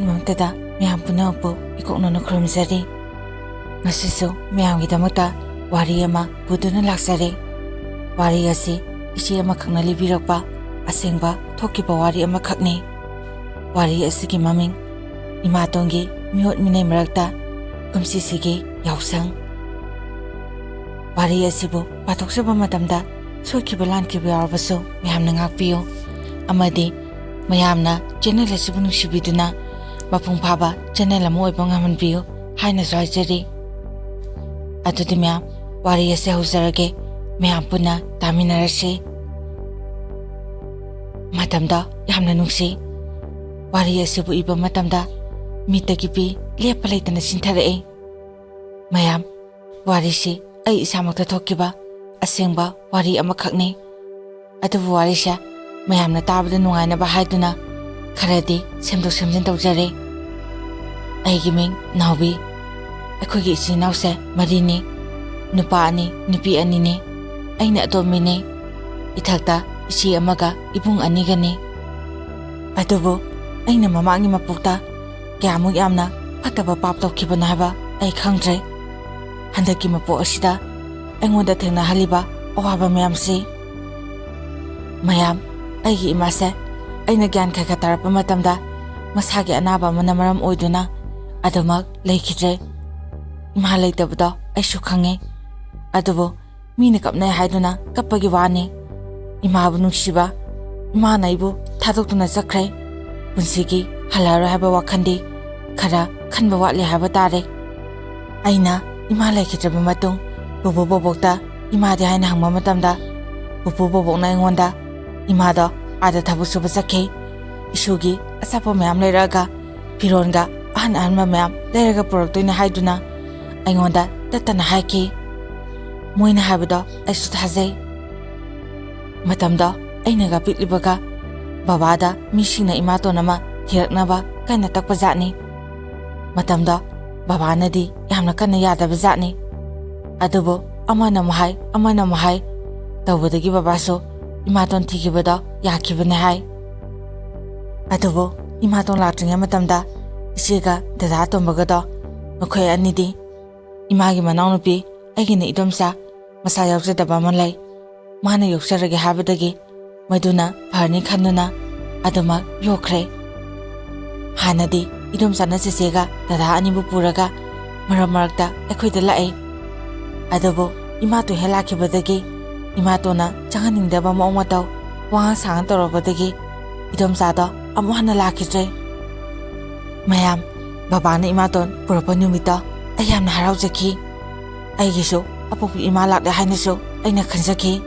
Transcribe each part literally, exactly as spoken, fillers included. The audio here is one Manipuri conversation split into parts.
ꯃꯇꯝꯗ ꯃꯌꯥꯝ ꯄꯨꯝꯅꯃꯛꯄꯨ ꯏꯀꯣꯛꯅꯅ ꯈꯨꯔꯨꯝꯖꯔꯤ꯫ ꯉꯁꯤꯁꯨ ꯃꯌꯥꯝꯒꯤꯗꯃꯛꯇ ꯋꯥꯔꯤ ꯑꯃ ꯄꯨꯗꯨꯅ ꯂꯥꯛꯆꯔꯦ꯫ ꯋꯥꯔꯤ ꯑꯁꯤ ꯏꯆꯦ ꯑꯃꯈꯛꯅ ꯂꯤꯕꯤꯔꯛꯄ ꯑꯁꯦꯡꯕ ꯊꯣꯛꯈꯤꯕ ꯋꯥꯔꯤ ꯑꯃꯈꯛꯅꯤ꯫ ꯋꯥꯔꯤ ꯑꯁꯤꯒꯤ ꯃꯃꯤꯡ ꯏꯃꯥꯇꯣꯟꯒꯤ ꯃꯤꯑꯣꯠ ꯃꯤꯅꯩ ꯃꯔꯛꯇ ꯀꯨꯝꯁꯤꯁꯤꯒꯤ ꯌꯥꯎꯁꯪ꯫ ꯋꯥꯔꯤ ꯑꯁꯤꯕꯨ ꯄꯥꯊꯣꯛꯆꯕ ꯃꯇꯝꯗ ꯁꯣꯏꯈꯤꯕ ꯂꯥꯟꯈꯤꯕ ꯌꯥꯎꯔꯕꯁꯨ ꯃꯌꯥꯝꯅ ꯉꯥꯛꯄꯤꯌꯨ, ꯑꯃꯗꯤ ꯃꯌꯥꯝꯅ ꯆꯦꯅꯦꯜ ꯑꯁꯤꯕꯨ ꯅꯨꯡꯁꯤꯕꯤꯗꯨꯅ ꯃꯄꯨꯡ ꯐꯥꯕ ꯆꯦꯅꯦꯜ ꯑꯃ ꯑꯣꯏꯕ ꯉꯝꯍꯟꯕꯤꯌꯨ ꯍꯥꯏꯅꯁꯨ ꯍꯥꯏꯖꯔꯤ꯫ ꯑꯗꯨꯗꯤ ꯃꯌꯥꯝ, ꯋꯥꯔꯤ ꯑꯁꯤ ꯍꯧꯖꯔꯒꯦ, ꯃꯌꯥꯝ ꯄꯨꯟꯅ ꯇꯥꯃꯤꯟꯅꯔꯁꯤ꯫ ꯃꯇꯝꯗꯣ ꯌꯥꯝꯅ ꯅꯨꯡꯁꯤ꯫ ꯋꯥꯔꯤ ꯑꯁꯤꯕꯨ ꯏꯕ ꯃꯇꯝꯗ ꯃꯤꯠꯇꯒꯤ ꯄꯤ ꯂꯦꯞꯄ ꯂꯩꯇꯅ ꯆꯤꯟꯊꯔꯛꯏ꯫ ꯃꯌꯥꯝ, ꯋꯥꯔꯤꯁꯤ ꯑꯩ ꯏꯁꯥꯃꯛꯇ ꯊꯣꯛꯈꯤꯕ ꯑꯁꯦꯡꯕ ꯋꯥꯔꯤ ꯑꯃꯈꯛꯅꯤ꯫ ꯑꯗꯨꯕꯨ ꯋꯥꯔꯤꯁꯦ ꯃꯌꯥꯝꯅ ꯇꯥꯕꯗ ꯅꯨꯡꯉꯥꯏꯅꯕ ꯍꯥꯏꯗꯨꯅ ꯈꯔꯗꯤ ꯁꯦꯝꯗꯣꯛ ꯁꯦꯝꯖꯤꯟ ꯇꯧꯖꯔꯦ꯫ ꯑꯩꯒꯤ ꯃꯤꯡ ꯅꯥꯎꯕꯤ꯫ ꯑꯩꯈꯣꯏꯒꯤ ꯏꯆꯤꯟ ꯏꯅꯥꯎꯁꯦ ꯃꯔꯤꯅꯤ, ꯅꯨꯄꯥ ꯑꯅꯤ, ꯅꯨꯄꯤ ꯑꯅꯤꯅꯤ꯫ ꯑꯩꯅ ꯑꯇꯣꯝꯕꯤꯅꯤ꯫ ꯏꯊꯛꯇ ꯏꯆꯦ ꯑꯃꯒ ꯏꯕꯨꯡ ꯑꯅꯤꯒꯅꯤ꯫ ꯑꯗꯨꯕꯨ ꯑꯩꯅ ꯃꯃꯥꯡꯒꯤ ꯃꯄꯣꯛꯇ ꯀꯌꯥꯃꯨꯛ ꯌꯥꯝꯅ ꯐꯠꯇꯕ ꯄꯥꯞ ꯇꯧꯈꯤꯕꯅꯣ ꯍꯥꯏꯕ ꯑꯩ ꯈꯪꯗ꯭ꯔꯦ꯫ ꯍꯟꯗꯛꯀꯤ ꯃꯄꯣꯛ ꯑꯁꯤꯗ ꯑꯩꯉꯣꯟꯗ ꯊꯦꯡꯅꯍꯜꯂꯤꯕ ꯑꯋꯥꯕ ꯃꯌꯥꯝꯁꯤ꯫ ꯃꯌꯥꯝ, ꯑꯩꯒꯤ ꯏꯃꯥꯁꯦ ꯑꯩꯅ ꯒ꯭ꯌꯥꯟ ꯈꯔ ꯈꯔ ꯇꯥꯔꯛꯄ ꯃꯇꯝꯗ ꯃꯁꯥꯒꯤ ꯑꯅꯥꯕ ꯑꯃꯅ ꯃꯔꯝ ꯑꯣꯏꯗꯨꯅ ꯑꯗꯨꯃꯛ ꯂꯩꯈꯤꯗ꯭ꯔꯦ꯫ ꯏꯃꯥ ꯂꯩꯇꯕꯗꯣ ꯑꯩꯁꯨ ꯈꯪꯉꯤ꯫ ꯑꯗꯨꯕꯨ ꯃꯤꯅ ꯀꯞꯅꯩ ꯍꯥꯏꯗꯨꯅ ꯀꯞꯄꯒꯤ ꯋꯥꯅꯤ꯫ ꯏꯃꯥꯕꯨ ꯅꯨꯡꯁꯤꯕ, ꯏꯃꯥꯅ ꯑꯩꯕꯨ ꯊꯥꯗꯣꯛꯇꯨꯅ ꯆꯠꯈ꯭ꯔꯦ꯫ ꯄꯨꯟꯁꯤꯒꯤ ꯍꯜꯂꯛꯑꯔꯣꯏ ꯍꯥꯏꯕ ꯋꯥꯈꯜꯗꯤ ꯈꯔ ꯈꯟꯕ ꯋꯥꯠꯂꯤ ꯍꯥꯏꯕ ꯇꯥꯔꯦ꯫ ꯑꯩꯅ ꯏꯃꯥ ꯂꯩꯈꯤꯗ꯭ꯔꯕ ꯃꯇꯨꯡ ꯄꯨꯄꯨ ꯕꯣꯕꯣꯛꯇ ꯏꯃꯥꯗꯤ ꯍꯥꯏꯅ ꯍꯪꯕ ꯃꯇꯝꯗ, ꯄꯨꯄꯨ ꯕꯣꯕꯣꯛꯅ ꯑꯩꯉꯣꯟꯗ ꯏꯃꯥꯗꯣ ꯑꯥꯗ ꯊꯕꯛ ꯁꯨꯕ ꯆꯠꯈꯤ, ꯏꯁꯨꯒꯤ ꯑꯆꯥꯄꯣꯠ ꯃꯌꯥꯝ ꯂꯩꯔꯛꯑꯒ ꯐꯤꯔꯣꯟꯒ ꯑꯍꯟ ꯑꯍꯟꯕ ꯃꯌꯥꯝ ꯂꯩꯔꯒ ꯄꯨꯔꯛꯇꯣꯏꯅꯦ ꯍꯥꯏꯗꯨꯅ ꯑꯩꯉꯣꯟꯗ ꯇꯠꯇꯅ ꯍꯥꯏꯈꯤ꯫ ꯃꯣꯏꯅ ꯍꯥꯏꯕꯗꯣ ꯑꯩꯁꯨ ꯊꯥꯖꯩ꯫ ꯃꯇꯝꯗꯣ ꯑꯩꯅꯒ ꯄꯤꯛꯂꯤꯕꯒ ꯕꯕꯥꯗ ꯃꯤꯁꯤꯡꯅ ꯏꯃꯥꯇꯣꯟ ꯑꯃ ꯊꯤꯔꯛꯅꯕ ꯀꯟꯅ ꯇꯛꯄ ꯖꯥꯠꯅꯤ꯫ ꯃꯇꯝꯗꯣ ꯕꯕꯥꯅꯗꯤ ꯌꯥꯝꯅ ꯀꯟꯅ ꯌꯥꯗꯕ ꯖꯥꯠꯅꯤ꯫ ꯑꯗꯨꯕꯨ ꯑꯃꯅ ꯑꯃꯨꯛ ꯍꯥꯏ, ꯑꯃꯅ ꯑꯃꯨꯛ ꯍꯥꯏ ꯇꯧꯕꯗꯒꯤ ꯕꯕꯥꯁꯨ ꯏꯃꯥꯇꯣꯟ ꯊꯤꯈꯤꯕꯗꯣ ꯌꯥꯈꯤꯕꯅꯦ ꯍꯥꯏ꯫ ꯑꯗꯨꯕꯨ ꯏꯃꯥꯇꯣꯟ ꯂꯥꯛꯇ꯭ꯔꯤꯉꯩ ꯃꯇꯝꯗ ꯏꯆꯦꯒ ꯗꯗꯥ ꯑꯇꯣꯝꯕꯒꯗꯣ, ꯃꯈꯣꯏ ꯑꯅꯤꯗꯤ, "ꯏꯃꯥꯒꯤ ꯃꯅꯥꯎꯅꯨꯄꯤ, ꯑꯩꯒꯤꯅ ꯏꯗꯣꯝꯆꯥ ꯃꯆꯥ ꯌꯥꯎꯖꯗꯕ ꯑꯃ ꯂꯩ, ꯃꯥꯅ ꯌꯣꯛꯆꯔꯒꯦ" ꯍꯥꯏꯕꯗꯒꯤ ꯃꯗꯨꯅ ꯐꯔꯅꯤ ꯈꯟꯗꯨꯅ ꯑꯗꯨꯃꯛ ꯌꯣꯛꯈ꯭ꯔꯦ꯫ ꯍꯥꯟꯅꯗꯤ ꯏꯗꯣꯝꯆꯥꯅ ꯆꯦꯆꯦꯒ ꯗꯗꯥ ꯑꯅꯤꯕꯨ ꯄꯨꯔꯒ ꯃꯔꯛ ꯃꯔꯛꯇ ꯑꯩꯈꯣꯏꯗ ꯂꯥꯛꯏ꯫ ꯑꯗꯨꯕꯨ ꯏꯃꯥꯇꯣꯟ ꯍꯦꯛ ꯂꯥꯛꯈꯤꯕꯗꯒꯤ ꯏꯃꯥꯇꯣꯟꯅ ꯆꯪꯍꯟꯅꯤꯡꯗꯕ ꯃꯑꯣꯡ ꯃꯇꯧ, ꯋꯥꯉꯥꯡ ꯁꯉꯥꯡ ꯇꯧꯔꯛꯄꯗꯒꯤ ꯏꯗꯣꯝꯆꯥꯗꯣ ꯑꯃꯨꯛ ꯍꯟꯅ ꯂꯥꯛꯈꯤꯗ꯭ꯔꯦ꯫ ꯃꯌꯥꯝ, ꯕꯕꯥꯅ ꯏꯃꯥꯇꯣꯟ ꯄꯨꯔꯛꯄ ꯅꯨꯃꯤꯠꯇꯣ ꯑꯩ ꯌꯥꯝꯅ ꯍꯔꯥꯎꯖꯈꯤ꯫ ꯑꯩꯒꯤꯁꯨ ꯑꯄꯣꯛꯄꯤ ꯏꯃꯥ ꯂꯥꯛꯂꯦ ꯍꯥꯏꯅꯁꯨ ꯑꯩꯅ ꯈꯟꯖꯈꯤ꯫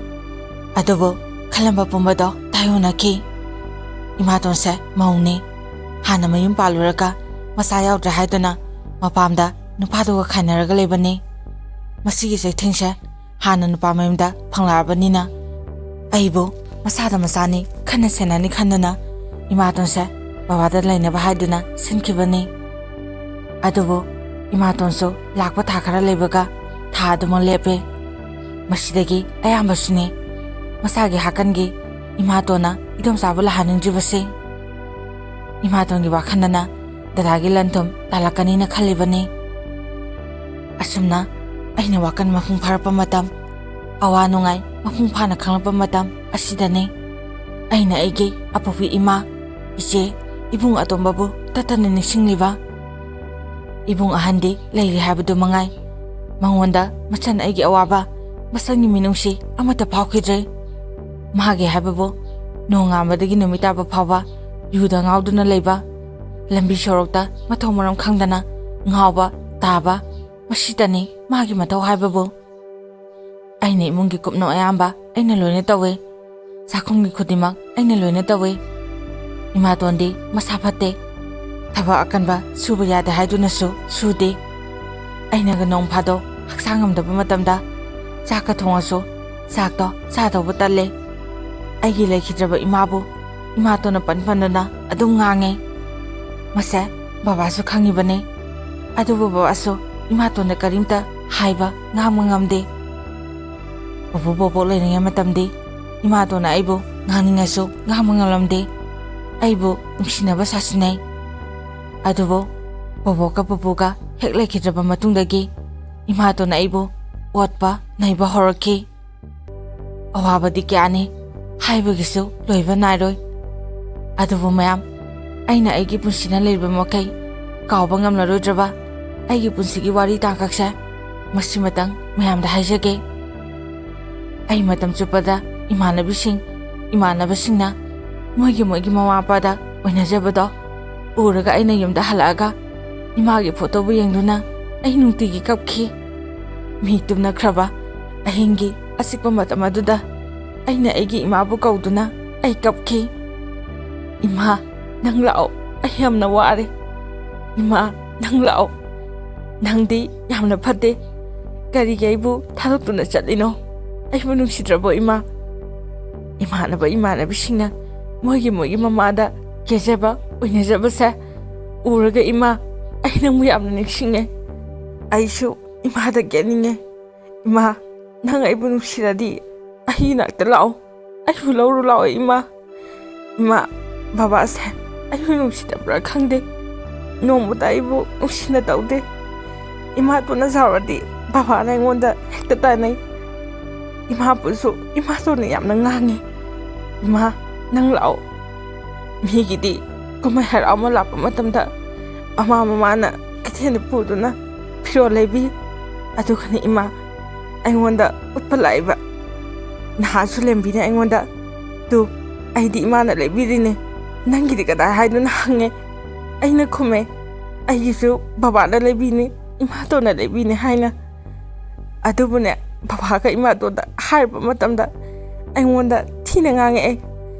ꯑꯗꯨꯕꯨ ꯈꯜꯂꯝꯕ ꯄꯨꯝꯕꯗꯣ ꯇꯥꯏꯌꯣꯟꯅꯈꯤ꯫ ꯏꯃꯥꯇꯣꯟꯁꯦ ꯃꯧꯅꯤ꯫ ꯍꯥꯟꯅ ꯃꯌꯨꯝ ꯄꯥꯜꯂꯨꯔꯒ ꯃꯆꯥ ꯌꯥꯎꯗ꯭ꯔꯦ ꯍꯥꯏꯗꯨꯅ ꯃꯄꯥꯝꯗ ꯅꯨꯄꯥꯗꯨꯒ ꯈꯥꯏꯅꯔꯒ ꯂꯩꯕꯅꯤ꯫ ꯃꯁꯤꯒꯤ ꯆꯩꯊꯦꯡꯁꯦ ꯍꯥꯟꯅ ꯅꯨꯄꯥ ꯃꯌꯨꯝꯗ ꯐꯪꯂꯛꯑꯕꯅꯤꯅ ꯑꯩꯕꯨ ꯃꯆꯥꯗ ꯃꯆꯥꯅꯤ ꯈꯟꯅ ꯁꯦꯟꯅꯅꯤ ꯈꯟꯗꯨꯅ ꯏꯃꯥꯇꯣꯟꯁꯦ ꯕꯕꯥꯗ ꯂꯩꯅꯕ ꯍꯥꯏꯗꯨꯅ ꯁꯤꯟꯈꯤꯕꯅꯤ꯫ ꯑꯗꯨꯕꯨ ꯏꯃꯥꯇꯣꯟꯁꯨ ꯂꯥꯛꯄ ꯊꯥ ꯈꯔ ꯂꯩꯕꯒ ꯊꯥ ꯑꯗꯨꯃꯛ ꯂꯦꯞꯄꯦ꯫ ꯃꯁꯤꯗꯒꯤ ꯑꯌꯥꯝꯕꯁꯨꯅꯤ ꯃꯁꯥꯒꯤ ꯍꯥꯀꯟꯒꯤ ꯏꯃꯥꯇꯣꯟꯅ ꯏꯗꯣꯝꯆꯥꯕꯨ ꯂꯥꯛꯍꯟꯅꯤꯡꯗ꯭ꯔꯤꯕꯁꯤ꯫ ꯏꯃꯥꯇꯣꯟꯒꯤ ꯋꯥꯈꯜꯗꯅ ꯗꯗꯥꯒꯤ ꯂꯟ ꯊꯨꯝ ꯇꯥꯜꯂꯛꯀꯅꯤꯅ ꯈꯜꯂꯤꯕꯅꯤ꯫ ꯑꯁꯨꯝꯅ ꯑꯩꯅ ꯋꯥꯈꯜ ꯃꯄꯨꯡ ꯐꯥꯔꯛꯄ ꯃꯇꯝ, ꯑꯋꯥ ꯅꯨꯡꯉꯥꯏ ꯃꯄꯨꯡ ꯐꯥꯅ ꯈꯪꯂꯛꯄ ꯃꯇꯝ ꯑꯁꯤꯗꯅꯤ ꯑꯩꯅ ꯑꯩꯒꯤ ꯑꯄꯣꯛꯄꯤ ꯏꯃꯥ, ꯏꯆꯦ, ꯏꯕꯨꯡ ꯑꯇꯣꯝꯕꯕꯨ ꯇꯠꯇꯅ ꯅꯤꯡꯁꯤꯡꯂꯤꯕ꯫ ꯏꯕꯨꯡ ꯑꯍꯟꯗꯤ ꯂꯩꯔꯤ ꯍꯥꯏꯕꯗꯨ ꯃꯉꯥꯏ꯫ ꯃꯉꯣꯟꯗ ꯃꯆꯟ ꯑꯩꯒꯤ ꯑꯋꯥꯕ, ꯃꯆꯟꯒꯤ ꯃꯤꯅꯨꯡꯁꯤ ꯑꯃꯠꯇ ꯐꯥꯎꯈꯤꯗ꯭ꯔꯦ꯫ ꯃꯥꯒꯤ ꯍꯥꯏꯕꯕꯨ ꯅꯣꯡꯉꯥꯟꯕꯗꯒꯤ ꯅꯨꯃꯤꯠ ꯇꯥꯕ ꯐꯥꯎꯕ ꯌꯨꯗ ꯉꯥꯎꯗꯨꯅ ꯂꯩꯕ, ꯂꯝꯕꯤ ꯁꯣꯔꯣꯛꯇ ꯃꯊꯣꯡ ꯃꯔꯝ ꯈꯪꯗꯅ ꯉꯥꯎꯕ, ꯇꯥꯕ, ꯃꯁꯤꯇꯅꯤ ꯃꯥꯒꯤ ꯃꯊꯧ ꯍꯥꯏꯕꯕꯨ꯫ ꯑꯩꯅ ꯏꯃꯨꯡꯒꯤ ꯀꯨꯞꯅꯣ ꯑꯌꯥꯝꯕ ꯑꯩꯅ ꯂꯣꯏꯅ ꯇꯧꯏ꯫ ꯆꯥꯛꯈꯨꯝꯒꯤ ꯈꯨꯗꯤꯡꯃꯛ ꯑꯩꯅ ꯂꯣꯏꯅ ꯇꯧꯏ꯫ ꯏꯃꯥꯇꯣꯟꯗꯤ ꯃꯁꯥ ꯐꯠꯇꯦ꯫ ꯊꯕꯛ ꯑꯀꯟꯕ ꯁꯨꯕ ꯌꯥꯗꯦ ꯍꯥꯏꯗꯨꯅꯁꯨ ꯁꯨꯗꯦ꯫ ꯑꯩꯅꯒ ꯅꯣꯡ ꯐꯥꯗꯣꯛ ꯍꯛꯆꯥꯡ ꯉꯝꯗꯕ ꯃꯇꯝꯗ ꯆꯥꯛꯀ ꯊꯣꯡꯉꯁꯨ ꯆꯥꯛꯇꯣ ꯆꯥꯗꯧꯕ ꯇꯜꯂꯦ꯫ ꯑꯩꯒꯤ ꯂꯩꯈꯤꯗ꯭ꯔꯕ ꯏꯃꯥꯕꯨ ꯏꯃꯥꯇꯣꯟꯅ ꯄꯟ ꯄꯟꯗꯨꯅ ꯑꯗꯨꯝ ꯉꯥꯡꯉꯦ꯫ ꯃꯁꯦ ꯕꯕꯥꯁꯨ ꯈꯪꯉꯤꯕꯅꯦ꯫ ꯑꯗꯨꯕꯨ ꯕꯕꯥꯁꯨ ꯏꯃꯥꯇꯣꯟꯗ ꯀꯔꯤꯝꯇ ꯍꯥꯏꯕ, ꯉꯥꯡꯕ ꯉꯝꯗꯦ꯫ ꯄꯨꯄꯨ ꯕꯣꯕꯣꯛ ꯂꯩꯔꯤꯉꯩ ꯃꯇꯝꯗꯤ ꯏꯃꯥꯇꯣꯟꯅ ꯑꯩꯕꯨ ꯉꯥꯡꯅꯤꯡꯉꯁꯨ ꯉꯥꯡꯕ ꯉꯝꯂꯝꯗꯦ꯫ ꯑꯩꯕꯨ ꯅꯨꯡꯁꯤꯅꯕ ꯁꯥꯁꯤꯟꯅꯩ꯫ ꯑꯗꯨꯕꯨ ꯕꯣꯕꯣꯛꯀ ꯄꯨꯄꯨꯒ ꯍꯦꯛ ꯂꯩꯈꯤꯗ꯭ꯔꯕ ꯃꯇꯨꯡꯗꯒꯤ ꯏꯃꯥꯇꯣꯟꯅ ꯑꯩꯕꯨ ꯑꯣꯠꯄ ꯅꯩꯕ ꯍꯧꯔꯛꯈꯤ꯫ ꯑꯋꯥꯕꯗꯤ ꯀꯌꯥꯅꯤ, ꯍꯥꯏꯕꯒꯤꯁꯨ ꯂꯣꯏꯕ ꯅꯥꯏꯔꯣꯏ꯫ ꯑꯗꯨꯕꯨ ꯃꯌꯥꯝ, ꯑꯩꯅ ꯑꯩꯒꯤ ꯄꯨꯟꯁꯤꯅ ꯂꯩꯔꯤꯕ ꯃꯈꯩ ꯀꯥꯎꯕ ꯉꯝꯂꯔꯣꯏꯗ꯭ꯔꯕ ꯑꯩꯒꯤ ꯄꯨꯟꯁꯤꯒꯤ ꯋꯥꯔꯤ ꯇꯥꯡꯀꯛꯁꯦ ꯃꯁꯤꯃꯇꯪ ꯃꯌꯥꯝꯗ ꯍꯥꯏꯖꯒꯦ꯫ ꯑꯩ ꯃꯇꯝ ꯆꯨꯞꯄꯗ ꯏꯃꯥꯟꯅꯕꯤꯁꯤꯡ, ꯏꯃꯥꯟꯅꯕꯁꯤꯡꯅ ꯃꯣꯏꯒꯤ ꯃꯣꯏꯒꯤ ꯃꯃꯥ ꯃꯄꯥꯗ ꯑꯣꯏꯅꯖꯕꯗꯣ ꯎꯔꯒ ꯑꯩꯅ ꯌꯨꯝꯗ ꯍꯜꯂꯛꯑꯒ ꯏꯃꯥꯒꯤ ꯐꯣꯇꯣꯕꯨ ꯌꯦꯡꯗꯨꯅ ꯑꯩ ꯅꯨꯡꯇꯤꯒꯤ ꯀꯞꯈꯤ꯫ ꯃꯤ ꯇꯨꯝꯅꯈ꯭ꯔꯕ ꯑꯍꯤꯡꯒꯤ ꯑꯆꯤꯛꯄ ꯃꯇꯝ ꯑꯗꯨꯗ ꯑꯩꯅ ꯑꯩꯒꯤ ꯏꯃꯥꯕꯨ ꯀꯧꯗꯨꯅ ꯑꯩ ꯀꯞꯈꯤ꯫ "ꯏꯃꯥ, ꯅꯪ ꯂꯥꯛꯑꯣ, ꯑꯩ ꯌꯥꯝꯅ ꯋꯥꯔꯦ꯫ ꯏꯃꯥ, ꯅꯪ ꯂꯥꯛꯑꯣ꯫ ꯅꯪꯗꯤ ꯌꯥꯝꯅ ꯐꯠꯇꯦ꯫ ꯀꯔꯤꯒꯤ ꯑꯩꯕꯨ ꯊꯥꯗꯣꯛꯇꯨꯅ ꯆꯠꯂꯤꯅꯣ? ꯑꯩꯕꯨ ꯅꯨꯡꯁꯤꯗ꯭ꯔꯕꯣ ꯏꯃꯥ?" ꯏꯃꯥꯟꯅꯕ ꯏꯃꯥꯟꯅꯕꯤꯁꯤꯡꯅ ꯃꯣꯏꯒꯤ ꯃꯣꯏꯒꯤ ꯃꯃꯥꯗ ꯀꯦꯖꯕ ꯑꯣꯏꯅꯖꯕꯁꯦ ꯎꯔꯒ, "ꯏꯃꯥ, ꯑꯩ ꯅꯪꯕꯨ ꯌꯥꯝꯅ ꯅꯤꯡꯁꯤꯡꯉꯦ꯫ ꯑꯩꯁꯨ ꯏꯃꯥꯗ ꯀꯦꯅꯤꯡꯉꯦ꯫ ꯏꯃꯥ, ꯅꯪ ꯑꯩꯕꯨ ꯅꯨꯡꯁꯤꯔꯗꯤ ꯑꯩ ꯏꯅꯥꯛꯇ ꯂꯥꯛꯑꯣ꯫ ꯑꯩꯕꯨ ꯂꯧꯔꯨ ꯂꯥꯛꯑꯣ ꯏꯃꯥ꯫ ꯏꯃꯥ, ꯕꯕꯥꯁꯦ ꯑꯩꯕꯨ ꯅꯨꯡꯁꯤꯗꯕ꯭ꯔꯥ ꯈꯪꯗꯦ꯫ ꯅꯣꯡꯃꯇ ꯑꯩꯕꯨ ꯅꯨꯡꯁꯤꯅ ꯇꯧꯗꯦ꯫ ꯏꯃꯥꯇꯣꯟꯅ ꯁꯥꯎꯔꯗꯤ ꯕꯕꯥꯅ ꯑꯩꯉꯣꯟꯗ ꯍꯦꯛꯇ ꯇꯥꯏꯅꯩ꯫ ꯏꯃꯥꯕꯨꯁꯨ ꯏꯃꯥꯇꯣꯟꯅ ꯌꯥꯝꯅ ꯉꯥꯡꯉꯤ꯫ ꯏꯃꯥ, ꯅꯪ ꯂꯥꯛꯑꯣ꯫ ꯃꯤꯒꯤꯗꯤ ꯀꯨꯝꯍꯩ ꯍꯔꯥꯎ ꯑꯃ ꯂꯥꯛꯄ ꯃꯇꯝꯗ ꯃꯃꯥ ꯃꯃꯥꯅ ꯀꯩꯊꯦꯜꯗ ꯄꯨꯗꯨꯅ ꯐꯤꯔꯣꯜ ꯂꯩꯕꯤ꯫ ꯑꯗꯨꯒꯅꯤ ꯏꯃꯥ, ꯑꯩꯉꯣꯟꯗ ꯎꯠꯄ ꯂꯥꯛꯏꯕ꯫ ꯅꯍꯥꯟꯁꯨ ꯂꯦꯝꯕꯤꯅ ꯑꯩꯉꯣꯟꯗ, "ꯇꯨ, ꯑꯩꯗꯤ ꯏꯃꯥꯅ ꯂꯩꯕꯤꯔꯤꯅꯦ, ꯅꯪꯒꯤꯗꯤ ꯀꯗꯥꯏ?" ꯍꯥꯏꯗꯨꯅ ꯍꯪꯉꯦ꯫ ꯑꯩꯅ ꯈꯨꯝꯃꯦ, "ꯑꯩꯒꯤꯁꯨ ꯕꯕꯥꯅ ꯂꯩꯕꯤꯅꯤ, ꯏꯃꯥꯇꯣꯟꯅ ꯂꯩꯕꯤꯅꯤ" ꯍꯥꯏꯅ꯫ ꯑꯗꯨꯕꯨꯅꯦ, ꯕꯕꯥꯒ ꯏꯃꯥꯇꯣꯟꯗ ꯍꯥꯏꯔꯨꯕ ꯃꯇꯝꯗ ꯑꯩꯉꯣꯟꯗ ꯊꯤꯅ ꯉꯥꯡꯉꯛꯑꯦ꯫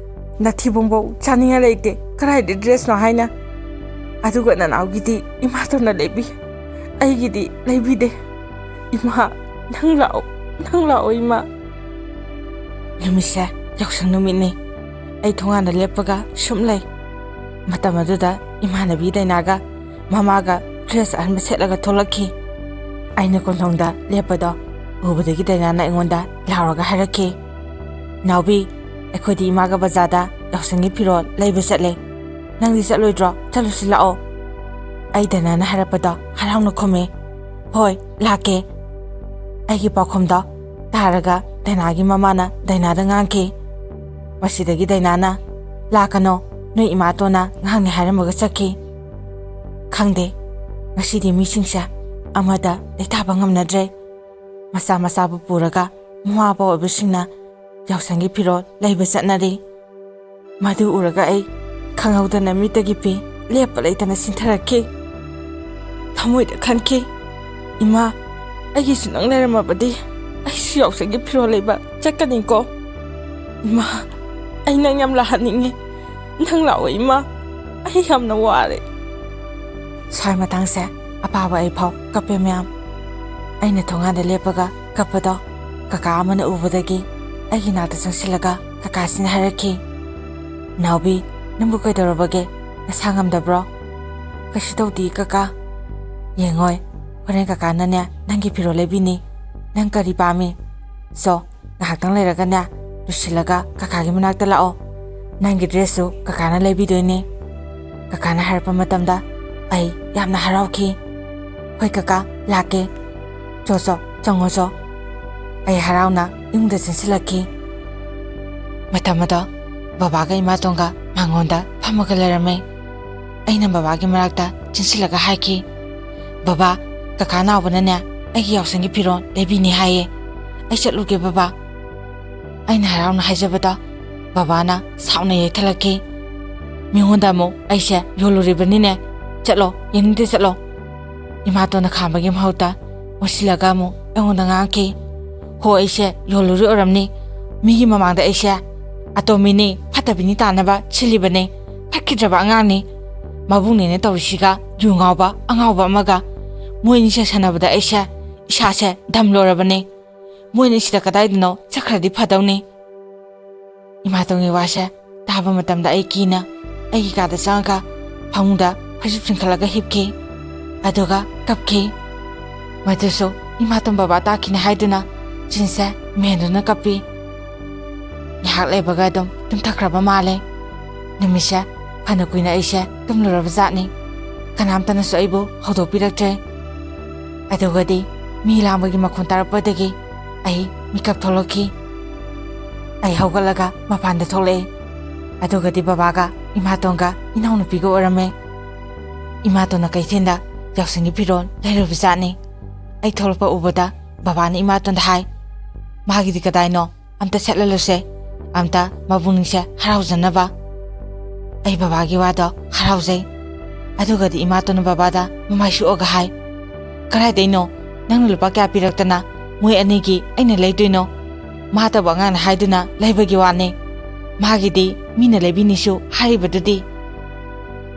"ꯅꯊꯤꯕꯣꯡꯕꯧ ꯆꯥꯅꯤꯡꯉꯥꯏ ꯂꯩꯇꯦ, ꯀꯗꯥꯏꯗ ꯗ꯭ꯔꯦꯁꯅꯣ?" ꯍꯥꯏꯅ꯫ ꯑꯗꯨꯒ ꯅꯅꯥꯎꯒꯤꯗꯤ ꯏꯃꯥꯇꯣꯟꯅ ꯂꯩꯕꯤ, ꯑꯩꯒꯤꯗꯤ ꯂꯩꯕꯤꯗꯦ꯫ "ꯏꯃꯥ, ꯅꯪ ꯂꯥꯛꯑꯣ, ꯅꯪ ꯂꯥꯛꯑꯣ ꯏꯃꯥ"꯫ ꯅꯨꯃꯤꯠꯁꯦ ꯌꯥꯎꯁꯪ ꯅꯨꯃꯤꯠꯅꯤ꯫ ꯑꯩ ꯊꯣꯡꯒꯥꯟꯗ ꯂꯦꯞꯄꯒ ꯁꯨꯝ ꯂꯩ꯫ ꯃꯇꯝ ꯑꯗꯨꯗ ꯏꯃꯥꯟꯅꯕꯤ ꯗꯥꯏꯅꯥꯒ ꯃꯃꯥꯒ ꯗ꯭ꯔꯦꯁ ꯑꯍꯟꯕ ꯁꯦꯠꯂꯒ ꯊꯣꯛꯂꯛꯈꯤ꯫ ꯑꯩꯅ ꯀꯣꯟꯊꯣꯡꯗ ꯂꯦꯞꯄꯗꯣ ꯎꯕꯗꯒꯤ ꯗꯥꯏꯅꯥꯅ ꯑꯩꯉꯣꯟꯗ ꯂꯥꯎꯔꯒ ꯍꯥꯏꯔꯛꯈꯤ, "ꯅꯥꯎꯕꯤ, ꯑꯩꯈꯣꯏꯗꯤ ꯏꯃꯥꯒ ꯕꯖꯥꯔꯗ ꯌꯥꯎꯁꯪꯒꯤ ꯐꯤꯔꯣꯜ ꯂꯩꯕ ꯆꯠꯂꯦ꯫ ꯅꯪꯗꯤ ꯆꯠꯂꯣꯏꯗ꯭ꯔꯣ? ꯆꯠꯂꯨꯁꯤ ꯂꯥꯛꯑꯣ꯫ ꯑꯩ ꯗꯥꯏꯅꯥꯅ ꯍꯥꯏꯔꯛꯄꯗꯣ ꯍꯔꯥꯎꯅ ꯈꯨꯝꯃꯦ꯫ ꯍꯣꯏ, ꯂꯥꯛꯀꯦ꯫ ꯑꯩꯒꯤ ꯄꯥꯎꯈꯨꯝꯗꯣ ꯇꯥꯔꯒ ꯗꯥꯏꯅꯥꯒꯤ ꯃꯃꯥꯅ ꯗꯥꯏꯅꯥꯗ ꯉꯥꯡꯈꯤ꯫ ꯃꯁꯤꯗꯒꯤ ꯗꯥꯏꯅꯥꯅ, ꯂꯥꯛꯀꯅꯣ, ꯅꯣꯏ ꯏꯃꯥꯇꯣꯟꯅ ꯉꯥꯡꯅꯤ ꯍꯥꯏꯔꯝꯃꯒ ꯆꯠꯈꯤ꯫ ꯈꯪꯗꯦ, ꯉꯁꯤꯗꯤ ꯃꯤꯁꯤꯡꯁꯦ ꯑꯃꯗ ꯂꯩꯇꯥꯕ ꯉꯝꯅꯗ꯭ꯔꯦ꯫ ꯃꯆꯥ ꯃꯆꯥꯕꯨ ꯄꯨꯔꯒ ꯃꯃꯥ ꯃꯄꯥ ꯑꯣꯏꯕꯁꯤꯡꯅ ꯌꯥꯎꯁꯪꯒꯤ ꯐꯤꯔꯣꯜ ꯂꯩꯕ ꯆꯠꯅꯔꯤ꯫ ꯃꯗꯨ ꯎꯔꯒ ꯑꯩ ꯈꯪꯍꯧꯗꯅ ꯃꯤꯠꯇꯒꯤ ꯄꯤ ꯂꯦꯞꯄ ꯂꯩꯇꯅ ꯁꯤꯟꯊꯔꯛꯈꯤ꯫ ꯊꯃꯣꯏꯗ ꯈꯟꯈꯤ, ꯏꯃꯥ, ꯑꯩꯒꯤꯁꯨ ꯅꯪ ꯂꯩꯔꯝꯃꯕꯗꯤ ꯑꯩꯁꯨ ꯌꯥꯎꯁꯪꯒꯤ ꯐꯤꯔꯣꯜ ꯂꯩꯕ ꯆꯠꯀꯅꯤꯀꯣ꯫ ꯏꯃꯥ, ꯑꯩ ꯅꯪ ꯌꯥꯝ ꯂꯥꯛꯍꯟꯅꯤꯡꯉꯤ꯫ ꯅꯪ ꯂꯥꯛꯑꯣ ꯏꯃꯥ, ꯑꯩ ꯌꯥꯝꯅ ꯋꯥꯔꯦ꯫ ꯁ꯭ꯋꯥꯏ ꯃꯇꯥꯡꯁꯦ ꯑꯄꯥꯕ ꯑꯩ ꯐꯥꯎ ꯀꯞꯄꯦ ꯃꯌꯥꯝ꯫ ꯑꯩꯅ ꯊꯣꯡꯒꯥꯟꯗ ꯂꯦꯞꯄꯒ ꯀꯞꯄꯗꯣ ꯀꯀꯥ ꯑꯃꯅ ꯎꯕꯗꯒꯤ ꯑꯩꯒꯤ ꯅꯥꯛꯇ ꯆꯪꯁꯤꯜꯂꯒ ꯀꯀꯥꯁꯤꯅ ꯍꯥꯏꯔꯛꯈꯤ, "ꯅꯥꯎꯕꯤ, ꯅꯪꯕꯨ ꯀꯩꯗꯧꯔꯕꯒꯦ? ꯅꯁꯥ ꯉꯝꯗꯕ꯭ꯔꯣ?" "ꯀꯩꯁꯨ ꯇꯧꯗꯦ ꯀꯀꯥ꯫ ꯌꯦꯡꯉꯣꯏ, ꯍꯣꯔꯦꯟ ꯀꯀꯥꯅꯅꯦ ꯅꯪꯒꯤ ꯐꯤꯔꯣꯜ ꯂꯩꯕꯤꯅꯤ꯫ ꯅꯪ ꯀꯔꯤ ꯄꯥꯝꯃꯤ? ꯆꯣ, ꯉꯥꯏꯍꯥꯛꯇꯪ ꯂꯩꯔꯒꯅꯦ ꯂꯣꯏꯁꯤꯜꯂꯒ ꯀꯀꯥꯒꯤ ꯃꯅꯥꯛꯇ ꯂꯥꯛꯑꯣ꯫ ꯅꯪꯒꯤ ꯗ꯭ꯔꯦꯁꯁꯨ ꯀꯀꯥꯅ ꯂꯩꯕꯤꯗꯣꯏꯅꯦ꯫" ꯀꯀꯥꯅ ꯍꯥꯏꯔꯛꯄ ꯃꯇꯝꯗ ꯑꯩ ꯌꯥꯝꯅ ꯍꯔꯥꯎꯈꯤ꯫ "ꯍꯣꯏ ꯀꯀꯥ, ꯂꯥꯛꯀꯦ꯫ ꯆꯣ ꯆꯣ, ꯆꯪꯉꯣ ꯆꯣ꯫" ꯑꯩ ꯍꯔꯥꯎꯅ ꯏꯃꯨꯡꯗ ꯆꯪꯁꯤꯜꯂꯛꯈꯤ꯫ ꯃꯇꯝ ꯑꯗꯣ ꯕꯕꯥꯒ ꯏꯃꯥꯇꯣꯟꯒ ꯃꯥꯡꯒꯣꯟꯗ ꯐꯝꯃꯒ ꯂꯩꯔꯝꯃꯦ꯫ ꯑꯩꯅ ꯕꯕꯥꯒꯤ ꯃꯅꯥꯛꯇ ꯆꯪꯁꯤꯜꯂꯒ ꯍꯥꯏꯈꯤ, "ꯕꯕꯥ, ꯀꯀꯥ ꯅꯥꯎꯕꯅꯅꯦ ꯑꯩꯒꯤ ꯌꯥꯎꯁꯪꯒꯤ ꯐꯤꯔꯣꯜ ꯂꯩꯕꯤꯅꯤ ꯍꯥꯏꯌꯦ꯫ ꯑꯩ ꯆꯠꯂꯨꯒꯦ ꯕꯕꯥ꯫" ꯑꯩꯅ ꯍꯔꯥꯎꯅ ꯍꯥꯏꯖꯕꯗ ꯕꯕꯥꯅ ꯁꯥꯎꯅ ꯌꯩꯊꯠꯂꯛꯈꯤ꯫ "ꯃꯤꯉꯣꯟꯗ ꯑꯃꯨꯛ ꯑꯩꯁꯦ ꯌꯣꯜꯂꯨꯔꯤꯕꯅꯤꯅꯦ꯫ ꯆꯠꯂꯣ, ꯌꯦꯡꯅꯤꯡꯗꯦ, ꯆꯠꯂꯣ꯫" ꯏꯃꯥꯇꯣꯟꯅ ꯈꯥꯝꯕꯒꯤ ꯃꯍꯨꯠꯇ ꯑꯣꯟꯁꯤꯜꯂꯒ ꯑꯃꯨꯛ ꯑꯩꯉꯣꯟꯗ ꯉꯥꯡꯈꯤ꯫ "ꯍꯣ, ꯑꯩꯁꯦ ꯌꯣꯜꯂꯨꯔꯤ ꯑꯣꯏꯔꯝꯅꯤ꯫ ꯃꯤꯒꯤ ꯃꯃꯥꯡꯗ ꯑꯩꯁꯦ ꯑꯇꯣꯝꯕꯤꯅꯤ, ꯐꯠꯇꯕꯤꯅꯤ ꯇꯥꯅꯕ ꯁꯤꯜꯂꯤꯕꯅꯤ꯫ ꯐꯠꯈꯤꯗ꯭ꯔꯕ ꯑꯉꯥꯡꯅꯤ꯫ ꯃꯕꯨꯡꯅꯦꯅ ꯇꯧꯔꯤꯁꯤꯒ ꯌꯨ ꯉꯥꯎꯕ ꯑꯉꯥꯎꯕ ꯑꯃꯒ꯫ ꯃꯣꯏ ꯑꯅꯤꯁꯦ ꯁꯥꯟꯅꯕꯗ ꯑꯩꯁꯦ ꯏꯁꯥꯁꯦ ꯗꯝ ꯂꯣꯔꯕꯅꯤ꯫ ꯃꯣꯏ ꯑꯅꯤꯁꯤꯗ ꯀꯗꯥꯏꯗꯅꯣ ꯆꯠꯈ꯭ꯔꯗꯤ ꯐꯗꯧꯅꯤ꯫" ꯏꯃꯥꯇꯣꯟꯒꯤ ꯋꯥꯁꯦ ꯇꯥꯕ ꯃꯇꯝꯗ ꯑꯩ ꯀꯤꯅ ꯑꯩꯒꯤ ꯀꯥꯗ ꯆꯪꯉꯒ ꯐꯃꯨꯡꯗ ꯐꯩꯖꯨꯞ ꯆꯤꯡꯈꯠꯂꯒ ꯍꯤꯞꯈꯤ꯫ ꯑꯗꯨꯒ ꯀꯞꯈꯤ꯫ ꯃꯗꯨꯁꯨ ꯏꯃꯥꯇꯣꯟ ꯕꯕꯥ ꯇꯥꯈꯤꯅꯤ ꯍꯥꯏꯗꯨꯅ ꯆꯤꯟꯁꯦ ꯃꯦꯟꯗꯨꯅ ꯀꯞꯄꯤ꯫ ꯉꯥꯏꯍꯥꯛ ꯂꯩꯕꯒ ꯑꯗꯨꯝ ꯇꯨꯝꯊꯈ꯭ꯔꯕ ꯃꯥꯜꯂꯦ꯫ ꯅꯨꯃꯤꯠꯁꯦ ꯐꯅ ꯀꯨꯏꯅ ꯑꯩꯁꯦ ꯇꯨꯝꯂꯨꯔꯕ ꯖꯥꯠꯅꯤ꯫ ꯀꯅꯥꯝꯇꯅꯁꯨ ꯑꯩꯕꯨ ꯍꯧꯗꯣꯛꯄꯤꯔꯛꯇ꯭ꯔꯦ꯫ ꯑꯗꯨꯒꯗꯤ ꯃꯤ ꯂꯥꯡꯕꯒꯤ ꯃꯈꯣꯟ ꯇꯥꯔꯛꯄꯗꯒꯤ ꯑꯩ ꯃꯤꯀꯞ ꯊꯣꯛꯂꯛꯈꯤ꯫ ꯑꯩ ꯍꯧꯒꯠꯂꯒ ꯃꯄꯥꯟꯗ ꯊꯣꯛꯂꯛꯑꯦ꯫ ꯑꯗꯨꯒꯗꯤ ꯕꯕꯥꯒ ꯏꯃꯥꯇꯣꯟꯒ ꯏꯅꯥꯎꯅꯨꯄꯤꯒ ꯑꯣꯏꯔꯝꯃꯦ꯫ ꯏꯃꯥꯇꯣꯟꯅ ꯀꯩꯊꯦꯜꯗ ꯌꯥꯎꯁꯪꯒꯤ ꯐꯤꯔꯣꯜ ꯂꯩꯔꯨꯕ ꯖꯥꯠꯅꯤ꯫ ꯑꯩ ꯊꯣꯛꯂꯛꯄ ꯎꯕꯗ ꯕꯕꯥꯅ ꯏꯃꯥꯇꯣꯟꯗ ꯍꯥꯏ, "ꯃꯥꯒꯤꯗꯤ ꯀꯗꯥꯏꯅꯣ? ꯑꯝꯇ ꯁꯦꯠꯍꯜꯂꯨꯁꯦ, ꯑꯝꯇ ꯃꯕꯨꯛꯅꯤꯡꯁꯦ ꯍꯔꯥꯎꯖꯅꯕ꯫" ꯑꯩ ꯕꯕꯥꯒꯤ ꯋꯥꯗꯣ ꯍꯔꯥꯎꯖꯩ꯫ ꯑꯗꯨꯒꯗꯤ ꯏꯃꯥꯇꯣꯟꯅ ꯕꯕꯥꯗ ꯃꯃꯥꯏ ꯁꯣꯛꯑꯒ ꯍꯥꯏ, "ꯀꯗꯥꯏꯗꯩꯅꯣ ꯅꯪꯅ ꯂꯨꯄꯥ ꯀꯌꯥ ꯄꯤꯔꯛꯇꯅ ꯃꯣꯏ ꯑꯅꯤꯒꯤ ꯑꯩꯅ ꯂꯩꯗꯣꯏꯅꯣ? ꯃꯥꯇꯕꯨ ꯑꯉꯥꯡꯅ ꯍꯥꯏꯗꯨꯅ ꯂꯩꯕꯒꯤ ꯋꯥꯅꯤ꯫ ꯃꯥꯒꯤꯗꯤ ꯃꯤꯅ ꯂꯩꯕꯤꯅꯤꯁꯨ ꯍꯥꯏꯔꯤꯕꯗꯨꯗꯤ꯫"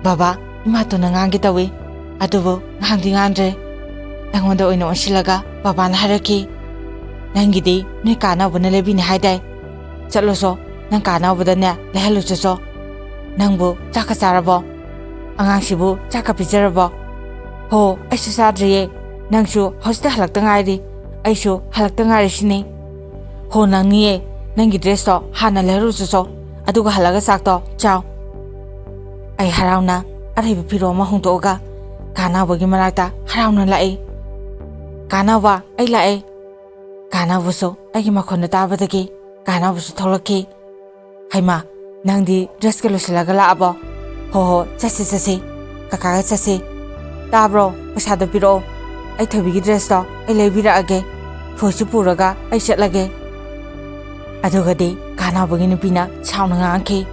ꯕꯕꯥ, ꯏꯃꯥꯇꯣꯟꯅ ꯉꯥꯡꯒꯦ ꯇꯧꯏ, ꯑꯗꯨꯕꯨ ꯉꯥꯡꯗꯤ ꯉꯥꯡꯗ꯭ꯔꯦ꯫ ꯑꯩꯉꯣꯟꯗ ꯑꯣꯏꯅ ꯑꯣꯟꯁꯤꯜꯂꯒ ꯕꯕꯥꯅ ꯍꯥꯏꯔꯛꯈꯤ, "ꯅꯪꯒꯤꯗꯤ ꯅꯣꯏ ꯀꯥꯅꯕꯅ ꯂꯩꯕꯤꯅꯤ ꯍꯥꯏꯗꯥꯏ? ꯆꯠꯂꯣꯁꯣ, ꯅꯪ ꯀꯥꯅꯕꯗꯅꯦ ꯂꯩꯍꯜꯂꯨ ꯆꯠꯁꯣ꯫ ꯅꯪꯕꯨ ꯆꯥꯛꯀ ꯆꯥꯔꯕꯣ? ꯑꯉꯥꯡꯁꯤꯕꯨ ꯆꯥꯛꯀ ꯄꯤꯖꯔꯕꯣ?" "ꯍꯣ, ꯑꯩꯁꯨ ꯆꯥꯗ꯭ꯔꯤꯌꯦ꯫ ꯅꯪꯁꯨ ꯍꯧꯖꯤꯛꯇ ꯍꯜꯂꯛꯇ ꯉꯥꯏꯔꯤ꯫ ꯑꯩꯁꯨ ꯍꯜꯂꯛꯇ ꯉꯥꯏꯔꯤꯁꯤꯅꯤ꯫" "ꯍꯣ, ꯅꯪꯅꯤꯌꯦ꯫ ꯅꯪꯒꯤ ꯗ꯭ꯔꯦꯁꯇꯣ ꯍꯥꯟꯅ ꯂꯩꯍꯜꯂꯨ ꯆꯠꯁꯣ꯫ ꯑꯗꯨꯒ ꯍꯜꯂꯒ ꯆꯥꯛꯇꯣ ꯆꯥꯎ꯫" ꯑꯩ ꯍꯔꯥꯎꯅ ꯑꯔꯩꯕ ꯐꯤꯔꯣꯜ ꯑꯃ ꯍꯣꯡꯗꯣꯛꯑꯒ ꯀꯥꯅꯕꯒꯤ ꯃꯅꯥꯛꯇ ꯍꯔꯥꯎꯅ ꯂꯥꯛꯏ꯫ "ꯀꯥꯅꯕ, ꯑꯩ ꯂꯥꯛꯑꯦ!" ꯀꯥꯅꯕꯁꯨ ꯑꯩꯒꯤ ꯃꯈꯣꯟꯗꯣ ꯇꯥꯕꯗꯒꯤ ꯀꯥꯅꯕꯁꯨ ꯊꯣꯛꯂꯛꯈꯤ꯫ "ꯍꯩꯃꯥ, ꯅꯪꯗꯤ ꯗ꯭ꯔꯦꯁꯀ ꯂꯣꯏꯁꯤꯜꯂꯒ ꯂꯥꯛꯑꯕꯣ? ꯍꯣ ꯍꯣ, ꯆꯠꯁꯤ ꯆꯠꯁꯤ, ꯀꯀꯥꯒ ꯆꯠꯁꯤ꯫ ꯇꯥꯕ꯭ꯔꯣ? ꯄꯩꯁꯥꯗꯣ ꯄꯤꯔꯛꯑꯣ, ꯑꯩ ꯊꯣꯏꯕꯤꯒꯤ ꯗ꯭ꯔꯦꯁꯇꯣ ꯑꯩ ꯂꯩꯕꯤꯔꯛꯑꯒꯦ꯫ ꯊꯣꯏꯁꯨ ꯄꯨꯔꯒ ꯑꯩ ꯆꯠꯂꯒꯦ꯫" ꯑꯗꯨꯒꯗꯤ ꯀꯥꯅꯕꯒꯤ ꯅꯨꯄꯤꯅ ꯁꯥꯎꯅ ꯉꯥꯡꯈꯤ,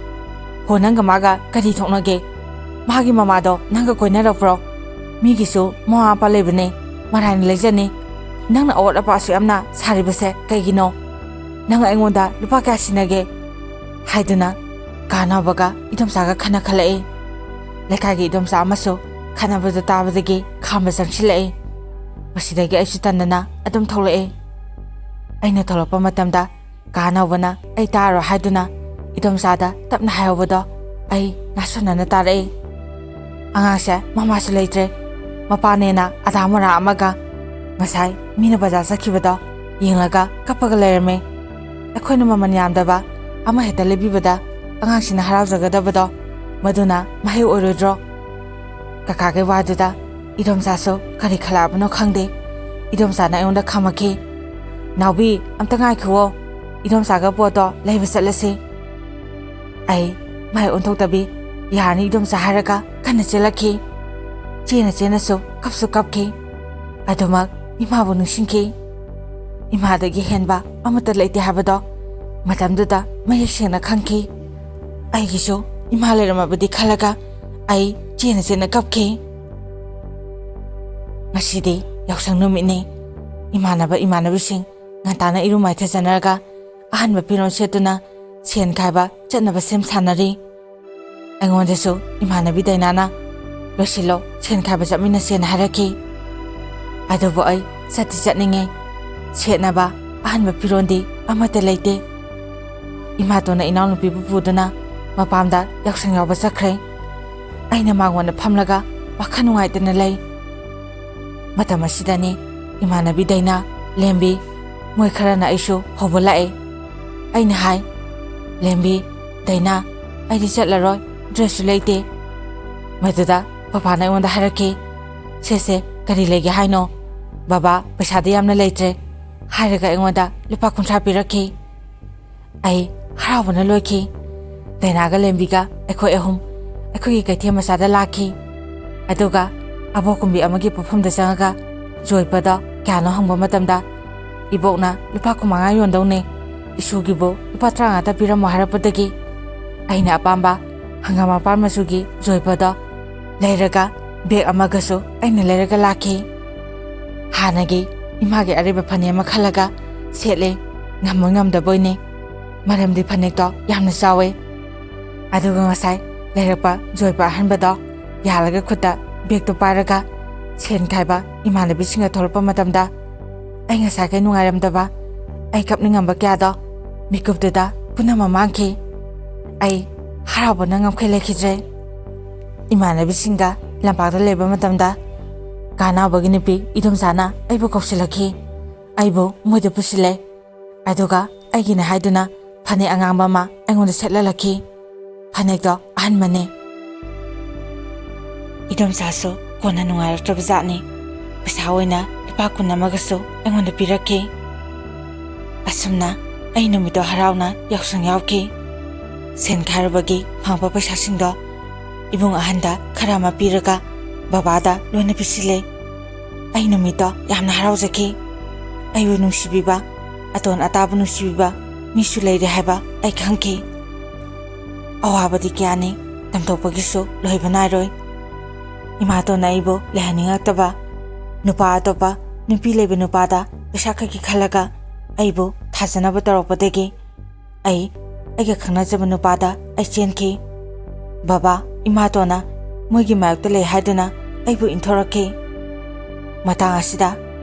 "ꯍꯣ, ꯅꯪꯒ ꯃꯥꯒ ꯀꯔꯤ ꯊꯣꯛꯅꯒꯦ? ꯃꯥꯒꯤ ꯃꯃꯥꯗꯣ ꯅꯪꯒ ꯀꯣꯏꯅꯔꯛꯄ꯭ꯔꯣ? ꯃꯤꯒꯤꯁꯨ ꯃꯃꯥ ꯃꯄꯥ ꯂꯩꯕꯅꯦ, ꯃꯔꯥꯏꯅ ꯂꯩꯖꯅꯤ꯫ ꯅꯪꯅ ꯑꯋꯥꯠ ꯑꯄꯥ ꯑꯁꯨꯛ ꯌꯥꯝꯅ ꯁꯥꯔꯤꯕꯁꯦ ꯀꯩꯒꯤꯅꯣ? ꯅꯪ ꯑꯩꯉꯣꯟꯗ ꯂꯨꯄꯥ ꯀꯌꯥ ꯁꯤꯟꯅꯒꯦ?" ꯍꯥꯏꯗꯨꯅ ꯀꯥꯅꯕꯒ ꯏꯗꯣꯝꯆꯥꯒ ꯈꯠꯅꯈꯠꯂꯛꯏ꯫ ꯂꯩꯀꯥꯏꯒꯤ ꯏꯗꯣꯝꯆꯥ ꯑꯃꯁꯨ ꯈꯠꯅꯕꯗꯨ ꯇꯥꯕꯗꯒꯤ ꯈꯥꯝꯕ ꯆꯪꯁꯤꯜꯂꯛꯏ꯫ ꯃꯁꯤꯗꯒꯤ ꯑꯩꯁꯨ ꯇꯟꯗꯅ ꯑꯗꯨꯝ ꯊꯣꯛꯂꯛꯏ꯫ ꯑꯩꯅ ꯊꯣꯛꯂꯛꯄ ꯃꯇꯝꯗ ꯀꯥꯅꯕꯅ ꯑꯩ ꯇꯥꯔꯣꯏ ꯍꯥꯏꯗꯨꯅ ꯏꯗꯣꯝꯆꯥꯗ ꯇꯞꯅ ꯍꯥꯏꯍꯧꯕꯗꯣ ꯑꯩ ꯅꯥꯁꯣꯟꯅꯅ ꯇꯥꯔꯛꯏ꯫ ꯑꯉꯥꯡꯁꯦ ꯃꯃꯥꯁꯨ ꯂꯩꯇ꯭ꯔꯦ꯫ ꯃꯄꯥꯅꯦꯅ ꯑꯙꯥ ꯃꯣꯔꯥ ꯑꯃꯒ ꯉꯁꯥꯏ ꯃꯤꯅ ꯕꯖꯥꯔ ꯆꯠꯈꯤꯕꯗꯣ ꯌꯦꯡꯂꯒ ꯀꯞꯄꯒ ꯂꯩꯔꯝꯃꯦ꯫ ꯑꯩꯈꯣꯏꯅ ꯃꯃꯜ ꯌꯥꯝꯗꯕ ꯑꯃ ꯍꯦꯛꯇ ꯂꯩꯕꯤꯕꯗ ꯑꯉꯥꯡꯁꯤꯅ ꯍꯔꯥꯎꯖꯒꯗꯕꯗꯣ, ꯃꯗꯨꯅ ꯃꯍꯩ ꯑꯣꯏꯔꯣꯏꯗ꯭ꯔꯣ? ꯀꯀꯥꯒꯤ ꯋꯥꯗꯨꯗ ꯏꯗꯣꯝꯆꯥꯁꯨ ꯀꯔꯤ ꯈꯜꯂꯛꯑꯕꯅꯣ ꯈꯪꯗꯦ꯫ ꯏꯗꯣꯝꯆꯥꯅ ꯑꯩꯉꯣꯟꯗ ꯈꯥꯝꯃꯛꯈꯤ꯫ "ꯅꯥꯎꯕꯤ, ꯑꯝꯇ ꯉꯥꯏꯈꯨꯑꯣ, ꯏꯗꯣꯝꯆꯥꯒ ꯄꯣꯠꯇꯣ ꯂꯩꯕ ꯆꯠꯂꯁꯤ꯫" ꯑꯩ ꯃꯥꯏ ꯑꯣꯟꯊꯣꯛꯇꯕꯤ, "ꯌꯥꯔꯅꯤ ꯏꯗꯣꯝꯆꯥ" ꯍꯥꯏꯔꯒ ꯀꯟꯅ ꯆꯦꯜꯂꯛꯈꯤ꯫ ꯆꯦꯅ ꯆꯦꯅꯁꯨ ꯀꯞꯁꯨ ꯀꯞꯈꯤ꯫ ꯑꯗꯨꯃꯛ ꯏꯃꯥꯕꯨ ꯅꯤꯡꯁꯤꯡꯈꯤ꯫ ꯏꯃꯥꯗꯒꯤ ꯍꯦꯟꯕ ꯑꯃꯠꯇ ꯂꯩꯇꯦ ꯍꯥꯏꯕꯗꯣ ꯃꯇꯝꯗꯨꯗ ꯃꯌꯦꯛ ꯁꯦꯡꯅ ꯈꯪꯈꯤ꯫ ꯑꯩꯒꯤꯁꯨ ꯏꯃꯥ ꯂꯩꯔꯝꯃꯕꯗꯤ ꯈꯜꯂꯒ ꯑꯩ ꯆꯦꯅ ꯆꯦꯅ ꯀꯞꯈꯤ꯫ ꯉꯁꯤꯗꯤ ꯌꯥꯎꯁꯪ ꯅꯨꯃꯤꯠꯅꯤ꯫ ꯏꯃꯥꯟꯅꯕ ꯏꯃꯥꯟꯅꯕꯤꯁꯤꯡ ꯉꯟꯇꯥꯅ ꯏꯔꯨ ꯃꯥꯏꯊꯖꯅꯔꯒ ꯑꯍꯟꯕ ꯐꯤꯔꯣꯜ ꯁꯦꯠꯇꯨꯅ ꯁꯦꯟ ꯈꯥꯏꯕ ꯆꯠꯅꯕ ꯁꯦꯝ ꯁꯥꯟꯅꯔꯤ꯫ ꯑꯩꯉꯣꯟꯗꯁꯨ ꯏꯃꯥꯟꯅꯕꯤ ꯗꯥꯏꯅꯥꯅ, "ꯂꯣꯏꯁꯤꯜꯂꯣ, ꯁꯦꯟ ꯈꯥꯏꯕ ꯆꯠꯃꯤꯟꯅꯁꯦꯅ" ꯍꯥꯏꯔꯛꯈꯤ꯫ ꯑꯗꯨꯕꯨ ꯑꯩ ꯆꯠꯇꯤ ꯆꯠꯅꯤꯡꯉꯦ꯫ ꯁꯦꯠꯅꯕ ꯑꯍꯟꯕ ꯐꯤꯔꯣꯜꯗꯤ ꯑꯃꯠꯇ ꯂꯩꯇꯦ꯫ ꯏꯃꯥꯇꯣꯟꯅ ꯏꯅꯥꯎꯅꯨꯄꯤꯕꯨ ꯄꯨꯗꯨꯅ ꯃꯄꯥꯝꯗ ꯌꯥꯎꯁꯪ ꯌꯥꯎꯕ ꯆꯠꯈ꯭ꯔꯦ꯫ ꯑꯩꯅ ꯃꯉꯣꯟꯗ ꯐꯝꯂꯒ ꯋꯥꯈꯜ ꯅꯨꯡꯉꯥꯏꯇꯅ ꯂꯩ꯫ ꯃꯇꯝ ꯑꯁꯤꯗꯅꯤ ꯏꯃꯥꯟꯅꯕꯤ ꯗꯥꯏꯅꯥ, ꯂꯦꯝꯕꯤ, ꯃꯣꯏ ꯈꯔꯅ ꯑꯩꯁꯨ ꯍꯧꯕ ꯂꯥꯛꯑꯦ꯫ ꯑꯩꯅ ꯍꯥꯏ, "ꯂꯦꯝꯕꯤ, ꯗꯥꯏꯅꯥ, ꯑꯩꯗꯤ ꯆꯠꯂꯔꯣꯏ, ꯗ꯭ꯔꯦꯁꯁꯨ ꯂꯩꯇꯦ꯫" ꯃꯗꯨꯗ ꯕꯕꯥꯅ ꯑꯩꯉꯣꯟꯗ ꯍꯥꯏꯔꯛꯈꯤ, "ꯁꯦ ꯁꯦ, ꯀꯔꯤ ꯂꯩꯒꯦ ꯍꯥꯏꯅꯣ? ꯕꯕꯥ, ꯄꯩꯁꯥꯗꯤ ꯌꯥꯝꯅ ꯂꯩꯇ꯭ꯔꯦ," ꯍꯥꯏꯔꯒ ꯑꯩꯉꯣꯟꯗ ꯂꯨꯄꯥ ꯀꯨꯟꯊ꯭ꯔꯥ ꯄꯤꯔꯛꯈꯤ꯫ ꯑꯩ ꯍꯔꯥꯎꯕꯅ ꯂꯣꯏꯈꯤ꯫ ꯗꯥꯏꯅꯥꯒ ꯂꯦꯝꯕꯤꯒ ꯑꯩꯈꯣꯏ ꯑꯍꯨꯝ ꯑꯩꯈꯣꯏꯒꯤ ꯀꯩꯊꯦꯜ ꯃꯆꯥꯗ ꯂꯥꯛꯈꯤ꯫ ꯑꯗꯨꯒ ꯑꯕꯣꯛ ꯀꯨꯝꯕꯤ ꯑꯃꯒꯤ ꯄꯣꯠꯐꯝꯗ ꯆꯪꯉꯒ ꯖꯣꯏꯄꯗꯣ ꯀꯌꯥꯅꯣ ꯍꯪꯕ ꯃꯇꯝꯗ, "ꯏꯕꯣꯛꯅ ꯂꯨꯄꯥ ꯀꯨꯟꯃꯉꯥ ꯌꯣꯟꯗꯧꯅꯦ, ꯏꯁꯨꯒꯤꯕꯨ ꯂꯨꯄꯥ ꯇꯔꯥꯃꯉꯥꯇ ꯄꯤꯔꯝꯃꯣ" ꯍꯥꯏꯔꯛꯄꯗꯒꯤ ꯑꯩꯅ ꯑꯄꯥꯝꯕ ꯍꯪꯒꯥꯝ ꯃꯄꯥꯟ ꯃꯆꯨꯒꯤ ꯖꯣꯏꯄꯗꯣ ꯂꯩꯔꯒ ꯕꯦꯒ ꯑꯃꯒꯁꯨ ꯑꯩꯅ ꯂꯩꯔꯒ ꯂꯥꯛꯈꯤ꯫ ꯍꯥꯟꯅꯒꯤ ꯏꯃꯥꯒꯤ ꯑꯔꯩꯕ ꯐꯅꯦꯛ ꯑꯃ ꯈꯜꯂꯒ ꯁꯦꯠꯂꯦ꯫ ꯉꯝꯃꯣꯏ ꯉꯝꯗꯕꯣꯏꯅꯦ, ꯃꯔꯝꯗꯤ ꯐꯅꯦꯛꯇꯣ ꯌꯥꯝꯅ ꯆꯥꯎꯋꯦ꯫ ꯑꯗꯨꯒ ꯉꯁꯥꯏ ꯂꯩꯔꯛꯄ ꯖꯣꯏꯄ ꯑꯍꯟꯕꯗꯣ ꯌꯥꯜꯂꯒ ꯈꯨꯠꯇ ꯕꯦꯒꯇꯣ ꯄꯥꯏꯔꯒ ꯁꯦꯟ ꯈꯥꯏꯕ ꯏꯃꯥꯟꯅꯕꯤꯁꯤꯡꯒ ꯊꯣꯛꯂꯛꯄ ꯃꯇꯝꯗ ꯑꯩ ꯉꯁꯥꯏꯈꯩ ꯅꯨꯡꯉꯥꯏꯔꯝꯗꯕ, ꯑꯩ ꯀꯞꯅꯤꯡꯉꯝꯕ ꯀꯌꯥꯗꯣ ꯃꯤꯀꯨꯞꯇꯨꯗ ꯄꯨꯝꯅꯃꯛ ꯃꯥꯡꯈꯤ꯫ ꯑꯩ ꯍꯔꯥꯎꯕꯅ ꯉꯝꯈꯩ ꯂꯩꯈꯤꯗ꯭ꯔꯦ꯫ ꯏꯃꯥꯟꯅꯕꯤꯁꯤꯡꯒ ꯂꯝꯄꯥꯛꯇ ꯂꯩꯕ ꯃꯇꯝꯗ ꯀꯥꯅꯥꯎꯕꯒꯤ ꯅꯨꯄꯤ ꯏꯗꯣꯝꯆꯥꯅ ꯑꯩꯕꯨ ꯀꯧꯁꯤꯜꯂꯛꯈꯤ꯫ ꯑꯩꯕꯨ ꯃꯣꯏꯗ ꯄꯨꯁꯤꯜꯂꯦ꯫ ꯑꯗꯨꯒ ꯑꯩꯒꯤꯅꯦ ꯍꯥꯏꯗꯨꯅ ꯐꯅꯦꯛ ꯑꯉꯥꯡꯕ ꯑꯃ ꯑꯩꯉꯣꯟꯗ ꯁꯦꯠꯍꯜꯂꯛꯈꯤ꯫ ꯐꯅꯦꯛꯇꯣ ꯑꯍꯟꯕꯅꯦ꯫ ꯏꯗꯣꯝꯆꯥꯁꯨ ꯀꯣꯟꯅ ꯅꯨꯡꯉꯥꯏꯔꯛꯇ꯭ꯔꯕ ꯖꯥꯠꯅꯤ꯫ ꯄꯩꯁꯥ ꯑꯣꯏꯅ ꯂꯨꯄꯥ ꯀꯨꯟ ꯑꯃꯒꯁꯨ ꯑꯩꯉꯣꯟꯗ ꯄꯤꯔꯛꯈꯤ꯫ ꯑꯁꯨꯝꯅ ꯑꯩ ꯅꯨꯃꯤꯠꯇꯣ ꯍꯔꯥꯎꯅ ꯌꯥꯎꯁꯪ ꯌꯥꯎꯈꯤ꯫ ꯁꯦꯟ ꯈꯥꯏꯔꯨꯕꯒꯤ ꯐꯪꯕ ꯄꯩꯁꯥꯁꯤꯡꯗꯣ ꯏꯕꯨꯡ ꯑꯍꯟꯗ ꯈꯔ ꯑꯃ ꯄꯤꯔꯒ ꯕꯕꯥꯗ ꯂꯣꯏꯅ ꯄꯤꯁꯤꯜꯂꯦ꯫ ꯑꯩ ꯅꯨꯃꯤꯠꯇꯣ ꯌꯥꯝꯅ ꯍꯔꯥꯎꯖꯈꯤ꯫ ꯑꯩꯕꯨ ꯅꯨꯡꯁꯤꯕꯤꯕ, ꯑꯇꯣꯟ ꯑꯇꯥꯕꯨ ꯅꯨꯡꯁꯤꯕꯤꯕ ꯃꯤꯁꯨ ꯂꯩꯔꯦ ꯍꯥꯏꯕ ꯑꯩ ꯈꯪꯈꯤ꯫ ꯑꯋꯥꯕꯗꯤ ꯀꯌꯥꯅꯤ, ꯇꯝꯊꯣꯛꯄꯒꯤꯁꯨ ꯂꯣꯏꯕ ꯅꯥꯏꯔꯣꯏ꯫ ꯏꯃꯥꯇꯣꯟꯅ ꯑꯩꯕꯨ ꯂꯩꯍꯟꯅꯤꯡꯉꯛꯇꯕ, ꯅꯨꯄꯥ ꯑꯇꯣꯞꯄ ꯅꯨꯄꯤ ꯂꯩꯕ ꯅꯨꯄꯥꯗ ꯄꯩꯁꯥ ꯈꯛꯀꯤ ꯈꯜꯂꯒ ꯑꯩꯕꯨ ꯊꯥꯖꯅꯕ ꯇꯧꯔꯛꯄꯗꯒꯤ ꯑꯩ ꯑꯩꯒ ꯈꯪꯅꯖꯕ ꯅꯨꯄꯥꯗ ꯑꯩ ꯆꯦꯟꯈꯤ꯫ ꯕꯕꯥ, ꯏꯃꯥꯇꯣꯟꯅ ꯃꯣꯏꯒꯤ ꯃꯥꯌꯣꯛꯇ ꯂꯩ ꯍꯥꯏꯗꯨꯅ ꯑꯩꯕꯨ ꯏꯟꯊꯣꯔꯛꯈꯤ꯫ ꯃꯇꯥꯡ ꯑꯁꯤꯗ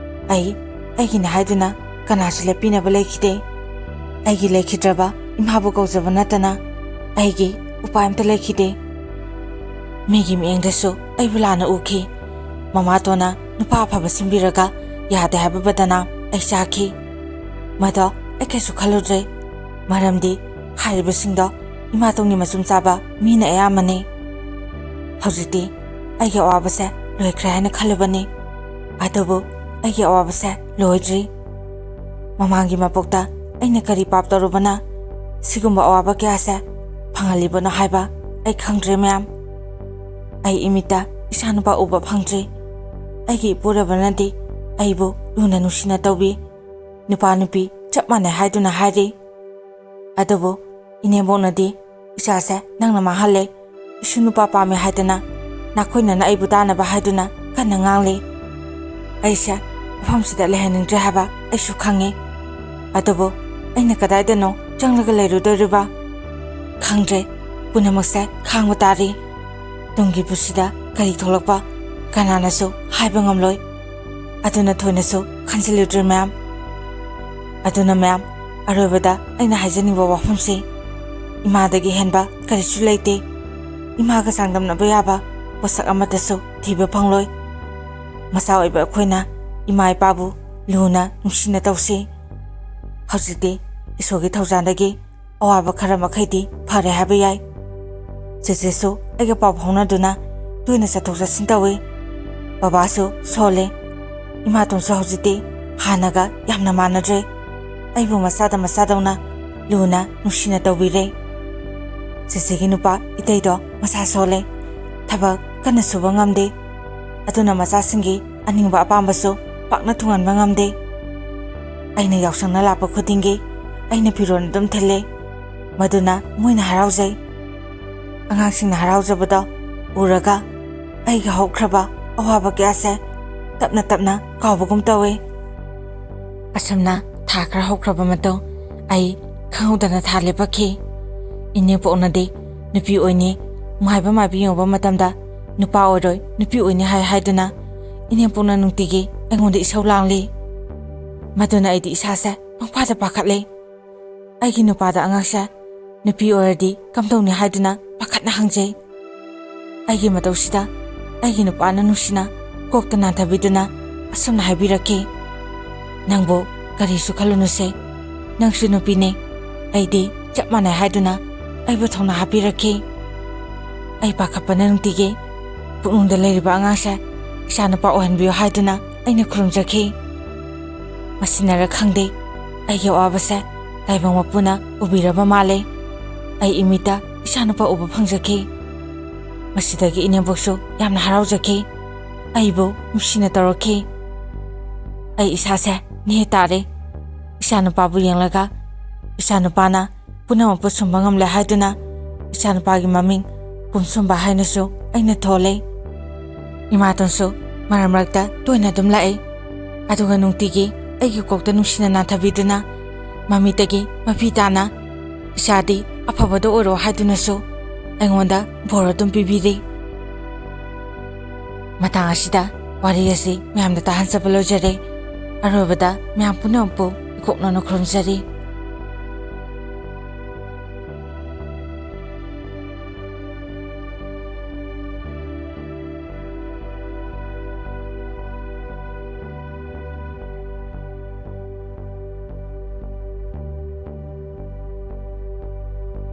ꯑꯩ ꯑꯩꯒꯤꯅꯤ ꯍꯥꯏꯗꯨꯅ ꯀꯅꯥꯁꯨ ꯂꯦꯞꯄꯤꯅꯕ ꯂꯩꯈꯤꯗꯦ꯫ ꯑꯩꯒꯤ ꯂꯩꯈꯤꯗ꯭ꯔꯕ ꯏꯃꯥꯕꯨ ꯀꯧꯖꯕ ꯅꯠꯇꯅ ꯑꯩꯒꯤ ꯎꯄꯥꯏ ꯑꯝꯇ ꯂꯩꯈꯤꯗꯦ꯫ ꯃꯤꯒꯤ ꯃꯤꯠꯌꯦꯡꯗꯁꯨ ꯑꯩꯕꯨ ꯂꯥꯟꯅ ꯎꯈꯤ꯫ ꯃꯃꯥꯇꯣꯟꯅ ꯅꯨꯄꯥ ꯑꯐꯕ ꯁꯤꯟꯕꯤꯔꯒ ꯌꯥꯗꯦ ꯍꯥꯏꯕ ꯕꯗꯅꯥꯝ ꯑꯩ ꯆꯥꯈꯤ꯫ ꯃꯗꯣ ꯑꯩ ꯀꯩꯁꯨ ꯈꯜꯂꯨꯗ꯭ꯔꯦ, ꯃꯔꯝꯗꯤ ꯍꯥꯏꯔꯤꯕꯁꯤꯡꯗꯣ ꯏꯃꯥꯇꯣꯟꯒꯤ ꯃꯆꯨꯝ ꯆꯥꯕ ꯃꯤꯅ ꯑꯌꯥꯝꯕꯅꯤ꯫ ꯍꯧꯖꯤꯛꯇꯤ ꯑꯩꯒꯤ ꯑꯋꯥꯕꯁꯦ ꯂꯣꯏꯈ꯭ꯔꯦ ꯍꯥꯏꯅ ꯈꯜꯂꯨꯕꯅꯤ, ꯑꯗꯨꯕꯨ ꯑꯩꯒꯤ ꯑꯋꯥꯕꯁꯦ ꯂꯣꯏꯗ꯭ꯔꯤ꯫ ꯃꯃꯥꯡꯒꯤ ꯃꯄꯣꯛꯇ ꯑꯩꯅ ꯀꯔꯤ ꯄꯥꯞ ꯇꯧꯔꯨꯕꯅ ꯁꯤꯒꯨꯝꯕ ꯑꯋꯥꯕ ꯀꯌꯥꯁꯦ ꯐꯪꯍꯜꯂꯤꯕꯅꯣ ꯍꯥꯏꯕ ꯑꯩ ꯈꯪꯗ꯭ꯔꯦ ꯃꯌꯥꯝ꯫ ꯑꯩ ꯏꯃꯤꯠꯇ ꯏꯆꯥꯅꯨꯄꯥ ꯎꯕ ꯐꯪꯗ꯭ꯔꯤ꯫ ꯑꯩꯒꯤ ꯏꯄꯨꯔꯣꯏꯕꯅꯗꯤ ꯑꯩꯕꯨ ꯂꯨꯅ ꯅꯨꯡꯁꯤꯅ ꯇꯧꯕꯤ, ꯅꯨꯄꯥ ꯅꯨꯄꯤ ꯆꯞ ꯃꯥꯟꯅꯩ ꯍꯥꯏꯗꯨꯅ ꯍꯥꯏꯔꯤ꯫ ꯑꯗꯨꯕꯨ ꯏꯅꯦꯝꯕꯣꯛꯅꯗꯤ ꯏꯆꯥꯁꯦ ꯅꯪꯅ ꯃꯥꯡꯍꯜꯂꯦ, ꯏꯁꯨ ꯅꯨꯄꯥ ꯄꯥꯝꯃꯦ ꯍꯥꯏꯗꯅ ꯅꯥꯈꯣꯏꯅꯅ ꯑꯩꯕꯨ ꯇꯥꯅꯕ ꯍꯥꯏꯗꯨꯅ ꯀꯟꯅ ꯉꯥꯡꯂꯤ꯫ ꯑꯩꯁꯦ ꯃꯐꯝꯁꯤꯗ ꯂꯩꯍꯟꯅꯤꯡꯗ꯭ꯔꯦ ꯍꯥꯏꯕ ꯑꯩꯁꯨ ꯈꯪꯉꯤ꯫ ꯑꯗꯨꯕꯨ ꯑꯩꯅ ꯀꯗꯥꯏꯗꯅꯣ ꯆꯪꯂꯒ ꯂꯩꯔꯨꯗꯣꯔꯤꯕ? ꯈꯪꯗ꯭ꯔꯦ, ꯄꯨꯝꯅꯃꯛꯁꯦ ꯈꯥꯡꯕ ꯇꯥꯔꯤ꯫ ꯇꯨꯡꯒꯤ ꯄꯨꯟꯁꯤꯗ ꯀꯔꯤ ꯊꯣꯛꯂꯛꯄ ꯀꯅꯥꯅꯁꯨ ꯍꯥꯏꯕ ꯉꯝꯂꯣꯏ꯫ ꯑꯗꯨꯅ ꯊꯣꯏꯅꯁꯨ ꯈꯟꯖꯤꯜꯂꯨꯗ꯭ꯔꯦ ꯃꯌꯥꯝ꯫ ꯑꯗꯨꯅ ꯃꯌꯥꯝ, ꯑꯔꯣꯏꯕꯗ ꯑꯩꯅ ꯍꯥꯏꯖꯅꯤꯡꯕ ꯋꯥꯐꯝꯁꯤ, ꯏꯃꯥꯗꯒꯤ ꯍꯦꯟꯕ ꯀꯔꯤꯁꯨ ꯂꯩꯇꯦ꯫ ꯏꯃꯥꯒ ꯆꯥꯡꯗꯝꯅꯕ ꯌꯥꯕ ꯄꯣꯠꯁꯛ ꯑꯃꯠꯇꯁꯨ ꯊꯤꯕ ꯐꯪꯂꯣꯏ꯫ ꯃꯆꯥ ꯑꯣꯏꯕ ꯑꯩꯈꯣꯏꯅ ꯏꯃꯥ ꯏꯄꯥꯕꯨ ꯂꯨꯅ ꯅꯨꯡꯁꯤꯅ ꯇꯧꯁꯤ꯫ ꯍꯧꯖꯤꯛꯇꯤ ꯏꯁꯣꯔꯒꯤ ꯊꯧꯖꯥꯜꯗꯒꯤ ꯑꯋꯥꯕ ꯈꯔ ꯃꯈꯩꯗꯤ ꯐꯔꯦ ꯍꯥꯏꯕ ꯌꯥꯏ꯫ ꯆꯦꯆꯦꯁꯨ ꯑꯩꯒ ꯄꯥꯎ ꯐꯥꯎꯅꯗꯨꯅ ꯇꯣꯏꯅ ꯆꯠꯊꯣꯛ ꯆꯠꯁꯤꯟ ꯇꯧꯏ꯫ ꯕꯕꯥꯁꯨ ꯁꯣꯜꯂꯦ꯫ ꯏꯃꯥꯇꯣꯟꯁꯨ ꯍꯧꯖꯤꯛꯇꯤ ꯍꯥꯟꯅꯒ ꯌꯥꯝꯅ ꯃꯥꯟꯅꯗ꯭ꯔꯦ꯫ ꯑꯩꯕꯨ ꯃꯆꯥꯗ ꯃꯆꯥꯗꯧꯅ ꯂꯨꯅ ꯅꯨꯡꯁꯤꯅ ꯇꯧꯕꯤꯔꯦ꯫ ꯆꯦꯆꯦꯒꯤ ꯅꯨꯄꯥ ꯏꯇꯩꯗꯣ ꯃꯁꯥ ꯁꯣꯜꯂꯦ꯫ ꯊꯕꯛ ꯀꯟꯅ ꯁꯨꯕ ꯉꯝꯗꯦ꯫ ꯑꯗꯨꯅ ꯃꯆꯥꯁꯤꯡꯒꯤ ꯑꯅꯤꯡꯕ ꯑꯄꯥꯝꯕꯁꯨ ꯄꯥꯛꯅ ꯊꯨꯡꯍꯟꯕ ꯉꯝꯗꯦ꯫ ꯑꯩꯅ ꯌꯥꯎꯁꯪꯅ ꯂꯥꯛꯄ ꯈꯨꯗꯤꯡꯒꯤ ꯑꯩꯅ ꯐꯤꯔꯣꯜ ꯑꯗꯨꯝ ꯊꯤꯜꯂꯦ꯫ ꯃꯗꯨꯅ ꯃꯣꯏꯅ ꯍꯔꯥꯎꯖꯩ꯫ ꯑꯉꯥꯡꯁꯤꯡꯅ ꯍꯔꯥꯎꯖꯕꯗꯣ ꯎꯔꯒ ꯑꯩꯒꯤ ꯍꯧꯈ꯭ꯔꯕ ꯑꯋꯥꯕ ꯀꯌꯥꯁꯦ ꯇꯞꯅ ꯇꯞꯅ ꯀꯥꯎꯕꯒꯨꯝ ꯇꯧꯏ꯫ ꯑꯁꯨꯝꯅ ꯊꯥ ꯈꯔ ꯍꯧꯈ꯭ꯔꯕ ꯃꯇꯨꯡ ꯑꯩ ꯈꯪꯍꯧꯗꯅ ꯊꯥ ꯂꯦꯞꯄꯛꯈꯤ꯫ ꯏꯅꯦꯄꯣꯛꯅꯗꯤ ꯅꯨꯄꯤ ꯑꯣꯏꯅꯤ, ꯃꯥꯏꯕ ꯃꯥꯏꯕꯤ ꯌꯦꯡꯉꯨꯕ ꯃꯇꯝꯗ ꯅꯨꯄꯥ ꯑꯣꯏꯔꯣꯏ, ꯅꯨꯄꯤ ꯑꯣꯏꯅꯤ ꯍꯥꯏ ꯍꯥꯏꯗꯨꯅ ꯏꯅꯦꯝꯄꯣꯛꯅ ꯅꯨꯡꯇꯤꯒꯤ ꯑꯩꯉꯣꯟꯗ ꯏꯁꯧ ꯂꯥꯡꯂꯤ꯫ ꯃꯗꯨꯅ ꯑꯩꯗꯤ ꯏꯁꯥꯁꯦ ꯄꯪꯄꯥꯗ ꯄꯥꯈꯠꯂꯤ꯫ ꯑꯩꯒꯤ ꯅꯨꯄꯥꯗ ꯑꯉꯥꯡꯁꯦ ꯅꯨꯄꯤ ꯑꯣꯏꯔꯗꯤ ꯀꯝꯗꯧꯅꯤ ꯍꯥꯏꯗꯨꯅ ꯄꯥꯈꯠꯅ ꯍꯪꯖꯩ꯫ ꯑꯩꯒꯤ ꯃꯇꯧꯁꯤꯗ ꯑꯩꯒꯤ ꯅꯨꯄꯥꯅ ꯅꯨꯡꯁꯤꯅ ꯀꯣꯛꯇ ꯅꯥꯟꯊꯕꯤꯗꯨꯅ ꯑꯁꯨꯝꯅ ꯍꯥꯏꯕꯤꯔꯛꯈꯤ, "ꯅꯪꯕꯨ ꯀꯔꯤꯁꯨ ꯈꯜꯂꯨꯅꯨꯁꯦ, ꯅꯪꯁꯨ ꯅꯨꯄꯤꯅꯦ, ꯑꯩꯗꯤ ꯆꯞ ꯃꯥꯟꯅꯩ" ꯍꯥꯏꯗꯨꯅ ꯑꯩꯕꯨ ꯊꯧꯅꯥ ꯍꯥꯞꯄꯤꯔꯛꯈꯤ꯫ ꯑꯩ ꯄꯥꯈꯠꯄꯅ ꯅꯨꯡꯇꯤꯒꯤ ꯄꯨꯛꯅꯨꯡꯗ ꯂꯩꯔꯤꯕ ꯑꯉꯥꯡꯁꯦ ꯏꯆꯥꯅꯨꯄꯥ ꯑꯣꯏꯍꯟꯕꯤꯌꯨ ꯍꯥꯏꯗꯨꯅ ꯑꯩꯅ ꯈꯨꯔꯨꯝꯖꯈꯤ꯫ ꯃꯁꯤꯅꯔ ꯈꯪꯗꯦ, ꯑꯩꯒꯤ ꯑꯋꯥꯕꯁꯦ ꯇꯥꯏꯕꯪ ꯃꯄꯨꯅ ꯎꯕꯤꯔꯕ ꯃꯥꯜꯂꯦ꯫ ꯑꯩ ꯏꯃꯤꯠꯇ ꯏꯆꯥꯅꯨꯄꯥ ꯎꯕ ꯐꯪꯖꯈꯤ꯫ ꯃꯁꯤꯗꯒꯤ ꯏꯅꯦꯝꯕꯣꯛꯁꯨ ꯌꯥꯝꯅ ꯍꯔꯥꯎꯖꯈꯤ꯫ ꯑꯩꯕꯨ ꯅꯨꯡꯁꯤꯅ ꯇꯧꯔꯛꯈꯤ꯫ ꯑꯩ ꯏꯁꯥꯁꯦ ꯅꯦ ꯇꯥꯔꯦ꯫ ꯏꯆꯥꯅꯨꯄꯥꯕꯨ ꯌꯦꯡꯂꯒ ꯏꯆꯥꯅꯨꯄꯥꯅ ꯄꯨꯝꯅꯃꯛꯄꯨ ꯁꯨꯝꯕ ꯉꯝꯂꯦ ꯍꯥꯏꯗꯨꯅ ꯏꯆꯥꯅꯨꯄꯥꯒꯤ ꯃꯃꯤꯡ ꯄꯨꯝꯁꯨꯝꯕ ꯍꯥꯏꯅꯁꯨ ꯑꯩꯅ ꯊꯣꯜꯂꯦ꯫ ꯏꯃꯥꯇꯣꯟꯁꯨ ꯃꯔꯛ ꯃꯔꯛꯇ ꯇꯣꯏꯅ ꯑꯗꯨꯝ ꯂꯥꯛꯏ꯫ ꯑꯗꯨꯒ ꯅꯨꯡꯇꯤꯒꯤ ꯑꯩꯒꯤ ꯀꯣꯛꯇ ꯅꯨꯡꯁꯤꯅ ꯅꯥꯟꯊꯕꯤꯗꯨꯅ ꯃꯃꯤꯠꯇꯒꯤ ꯃꯄꯤ ꯇꯥꯅ "ꯏꯆꯥꯗꯤ ꯑꯐꯕꯗ ꯑꯣꯏꯔꯣ" ꯍꯥꯏꯗꯨꯅꯁꯨ ꯑꯩꯉꯣꯟꯗ ꯕꯣꯔ ꯑꯗꯨꯝ ꯄꯤꯕꯤꯔꯤ꯫ ꯃꯇꯥꯡ ꯑꯁꯤꯗ ꯋꯥꯔꯤ ꯑꯁꯤ ꯃꯌꯥꯝꯗ ꯇꯥꯍꯟꯖꯕ ꯂꯣꯏꯖꯔꯦ꯫ ꯑꯔꯣꯏꯕꯗ ꯃꯌꯥꯝ ꯄꯨꯝꯅꯃꯛꯄꯨ ꯏꯀꯣꯛꯅꯅ ꯈꯨꯔꯨꯝꯖꯔꯤ꯫